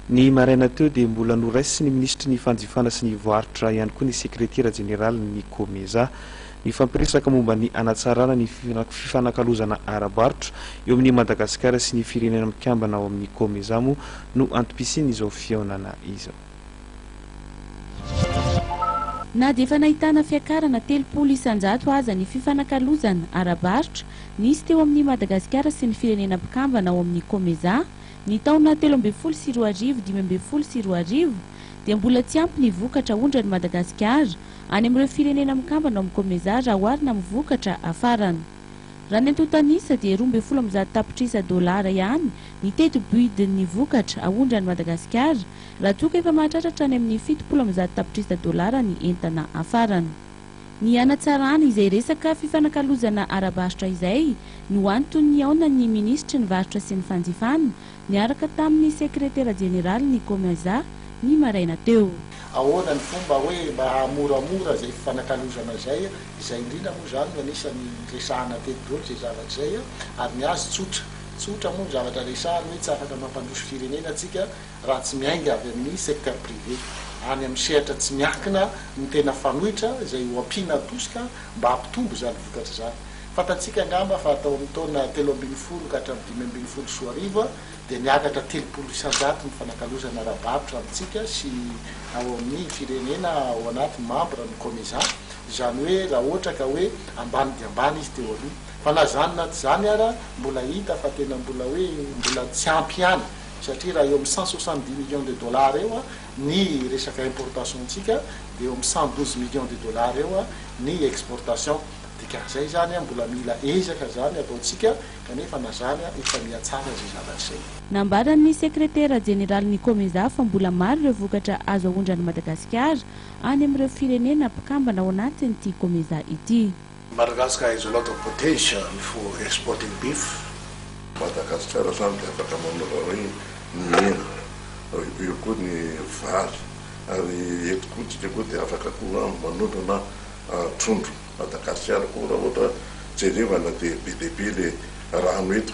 Ny maraina teo dia mbola noraisin'ny minisitry ny fanjifana sy ny varotra ihany koa ny sekretera jeneralin'ny Comesa. Nifampiresaka momba ny hanatsarana ny fifanakalozana ara-barotra eo amin'i Madagasikara sy ny firenena mikambana ao amin'ny Comesa moa no antom-pisian'izao fihaonana izao. Na dia efa nahitana fiakarana 30% aza ny fifanakalozana ara-barotra nisy teo amin'i Madagasikara sy ny firenena mpikambana ao amin'ny Comesa ny taona 2013 2015 dia mbola tsy ampy ny vokatra aondran'i Madagasikara any amin'ireo firenena mikambana ao amin'ny Comesa raha oharina amin'ny vokatra afarana. Raha ny antontan'isa dia 112 tapitrisa dolara ihany ny teti-bidin'ny vokatra aondran'i Madagasikara raha toa ka efa mahatratra hatrany amin'ny 170 tapitrisa dolara ny entana afarana. Ny hanatsarana izay resaka fifanakalozana ara-barotra izay no antony nihaonan'ny minisitry ny varotra sy ny fanjifana niaraka tamin'ny sekretera jeneralin'ny Comesa ny maraina teo. Ahoana ny fomba hoe mba hahamoramora izay fifanakalozana izay? Izay indrindra moa izany no anisan'ny resahana teto daholo izay zavatra izay ary ny azy tsotra. Tsotra moa ny zavatra resahany hoe tsy afaka mampandroso firenena tsika raha tsy miainga avy amin'ny secteur privé. Any amin'ny sehatra tsy miankina no tena fanoitra izay ho ampiana tosika mba hampitombo izany vokatra izany. Fantatsika angamba fa tao amin'ny taona 13 ka hatramin'ny 2015 dia niakatra 30% ny fanakalozana ara-barotra amintsika sy ao amin'ny firenena ao anaty membre ny Comesa. Izany hoe raha ohatra ka hoe ambany dia ambany izy teo aloha. Fa na izany na tsy izany ara mbola hita fa tena mbola hoe mbola tsy ampy ihany satria raha eo amin'ny 170 millions de dollars eo ny resaka importation-tsika dia eo amin'ny 112 millions de dollars eo ny exportation. Dikan'izay izany mbola mila ezaka izany ataontsika kanefa na izany efa mihatsara izay zavatra izay. Nambaran'ny sekretera jeneralin'ny Comesa fa mbola maro ireo vokatra azo aondran'i Madagasikara any amin'ireo firenena mpikambana ao anatin'ity Comesa ity. Madagascar has a lot of potential for exporting beef. Madagasikara zany dia afaka manova hoe ny hena, eo koa ny vary ary eto koa tsika koa dia afaka koa manondrana trondro. Madagasikara koa raha ohatra jerevana dia be dia be le rano eto,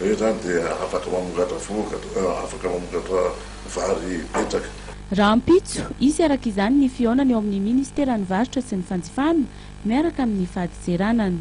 eo zany dia afaka mamokatra vokatra, afaka mamokatra vary betsaka. Rahampitso, hisy araka izany ny fihaonana eo amin'ny ministeran'ny varotra sy ny fanjifana miaraka amin'ny fadintseranana.